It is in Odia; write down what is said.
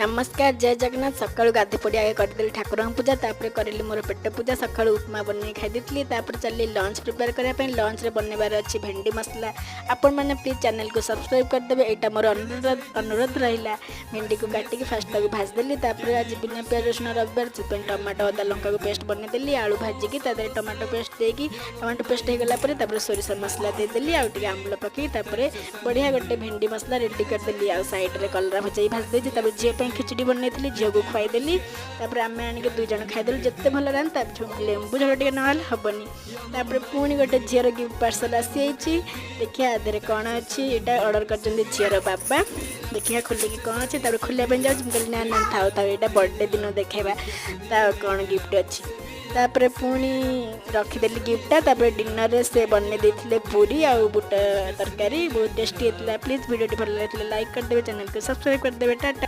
ନମସ୍କାର, ଜୟ ଜଗନ୍ନାଥ। ସକାଳୁ ଗାଧୋଇ ପଡ଼ି ଆଗେ କରିଦେଲି ଠାକୁରଙ୍କ ପୂଜା, ତାପରେ କରିଲି ମୋର ପେଟ ପୂଜା। ସକାଳୁ ଉପମା ବନେଇ ଖାଇ ଦେଇଥିଲି। ତାପରେ ଚାଲିଲି ଲଞ୍ଚ ପ୍ରିପେୟାର କରିବା ପାଇଁ। ଲଞ୍ଚରେ ବନେଇବାର ଅଛି ଭେଣ୍ଡି ମସଲା। ଆପଣମାନେ ପ୍ଲିଜ୍ ଚ୍ୟାନେଲକୁ ସବସ୍କ୍ରାଇବ୍ କରିଦେବେ, ଏଇଟା ମୋର ଅନୁରୋଧ ରହିଲା। ଭେଣ୍ଡିକୁ କାଟିକି ଫାଷ୍ଟ ତାକୁ ଭାଜିଦେଲି। ତାପରେ ଆଜି ବିନା ପିଆଜ ରସୁଣ ରବିବାର, ସେଥିପାଇଁ ଟମାଟୋ, ଅଦା, ଲଙ୍କାକୁ ପେଷ୍ଟ ବନେଇଦେଲି। ଆଳୁ ଭାଜିକି ତା ଦେହରେ ଟମାଟୋ ପେଷ୍ଟ ଦେଇକି, ଟମାଟୋ ପେଷ୍ଟ ହେଇଗଲା ପରେ ତାପରେ ସୋରିଷ ମସଲା ଦେଇଦେଲି ଆଉ ଟିକେ ଆମ୍ବୁଲ ପକେଇକି ତାପରେ ବଢ଼ିଆ ଗୋଟେ ଭେଣ୍ଡି ମସଲା ରେଡ଼ି କରିଦେଲି। ଆଉ ସାଇଡ଼୍ରେ କଲରା ଭଜା ବି ଭାଜି ଦେଇଛି। ତାପରେ ଝିଅ ପାଇଁ ଖିଚୁଡ଼ି ବନେଇଥିଲି, ଝିଅକୁ ଖୁଆଇଦେଲି। ତାପରେ ଆମେ ଆଣିକି ଦୁଇ ଜଣ ଖାଇଦେଲୁ। ଯେତେ ଭଲ ରାନ୍ଧ, ତା ଲେମ୍ବୁ ଝୋଳ ଟିକେ ନହେଲେ ହେବନି। ତାପରେ ପୁଣି ଗୋଟେ ଝିଅର ଗିଫ୍ଟ ପାର୍ସଲ୍ ଆସିଯାଇଛି। ଦେଖିବା ଆ ଦେହରେ କ'ଣ ଅଛି। ଏଇଟା ଅର୍ଡ଼ର କରିଛନ୍ତି ଝିଅର ବାବା। ଦେଖିବା ଖୋଲିକି କ'ଣ ଅଛି। ତାପରେ ଖୋଲିବା ପାଇଁ ଯାଉଛି, ମୁଁ କହିଲି, ନା ନା, ଥାଉ ଥାଉ, ଏଇଟା ବର୍ଥଡେ ଦିନ ଦେଖେଇବା ତା କ'ଣ ଗିଫ୍ଟ ଅଛି। ତାପରେ ପୁଣି ରଖିଦେଲି ଗିଫ୍ଟଟା। ତାପରେ ଡିନରରେ ସେ ବନେଇ ଦେଇଥିଲେ ପୁରୀ ଆଉ ବୁଟ ତରକାରୀ, ବହୁତ ଟେଷ୍ଟି ହେଇଥିଲା। ପ୍ଲିଜ୍ ଭିଡ଼ିଓଟି ଭଲ ଲାଗିଥିଲେ ଲାଇକ୍ କରିଦେବେ, ଚ୍ୟାନେଲକୁ ସବସ୍କ୍ରାଇବ୍ କରିଦେବେ। ଟାଟା।